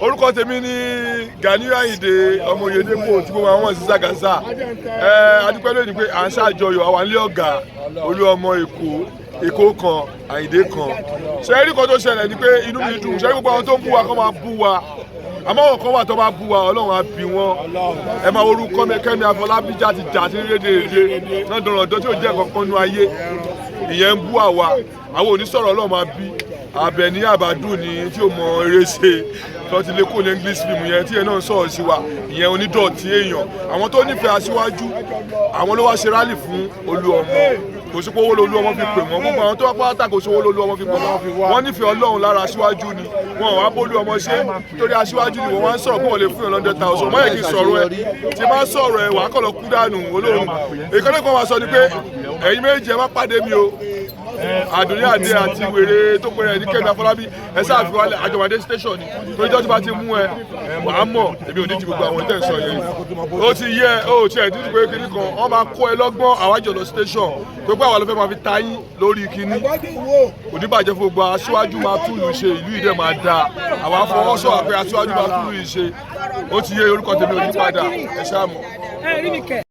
Orúkọ tèmi ní Ganiyu Ayinde ọmọ Oyèdèpọ̀ tí gbogbo àwọn sí Zagaza. Ẹ adúpẹ́ lónìí pé à ń ṣàjọyọ̀ àwa nílé ọ̀gá olú ọmọ Èkó, Èkó kan, Àyìndé kan. Ṣé rí kan tó ṣẹlẹ̀ ni pé inú mi dùn. Ṣé gbogbo àwọn tó ń bú wa kọ́ máa bú wa, àmọ́ àwọn kan wà tó máa bú wa, Ọlọ́run á bí wọn. Ẹ máa orúkọ mi, Kẹ́mi Afọlábí, jáde jáde rédèrèdè náà dọ̀rọ̀dọ̀ tí ò jẹ́ kankan nú ayé. Ìyẹn ń bú àwa, àwọn onísọ̀rọ̀, Ọlọ́run máa bí. Àbẹ̀ní Àbádùn ni tí ò mọ eré ṣe, tó ti lè kó ní English film yẹn tí yẹn náà ń sọ̀rọ̀ sí wa. Ìyẹn onídọ̀tí èèyàn. Àwọn tó nífẹ̀ẹ́ aṣíwájú, àwọn ló wá ṣe rally fún olú ọmọ. Kò sí pé owó lolú ọmọ fi pè wọ́n. Gbogbo àwọn tó wá pátá, kò sí owó lolú ọmọ fi pè wọ́n. Wọ́n nífẹ̀ẹ́ Ọlọ́run lára aṣíwájú ni. Wọn wá bólú ọmọ ṣe torí aṣíwájú ni. Wọ́n wá ń sọ̀rọ̀ pé wọ́n lè fún yàn 100,000. Mọ́ yẹ kí n sọ̀rọ̀ ẹ tí bá sọ̀rọ̀ ẹ, wàá kọ̀ lọ kú dànù olóhùn. Ìkànnì kan wá sọ ni pé ẹ̀yin méjì, ẹ má pàdé mi o. Àdùnní Àdé àti wèrè tó pèrè ní Kẹ́mi Afọlábí, ẹ sáà fi wálé àjọwádé station ni, torí jọ́jú bá ti mú ẹ, wàá mọ̀. Èmi ò ní ti gbogbo àwọn tẹ̀ ń sọ yẹn. Ó ti yẹ, ó ti ẹ̀ dídì pé kíní kan wọ́n máa kó ẹ lọ́gbọ́n. Àwájọ lọ station tó pé àwa ló fẹ́ máa fi ta yín lórí kíní. Kò ní bàjẹ́ fún gbogbo. Aṣíwájú máa túlù ṣe, ìlú yìí dẹ̀ máa dáa. Àwa fọwọ́sọ̀ pé aṣíwájú máa túlù yìí ṣe. Ó ti yé. Orúkọ tèmi ò ní padà, ẹ ṣáà mọ̀. Ẹ rí mi kẹ.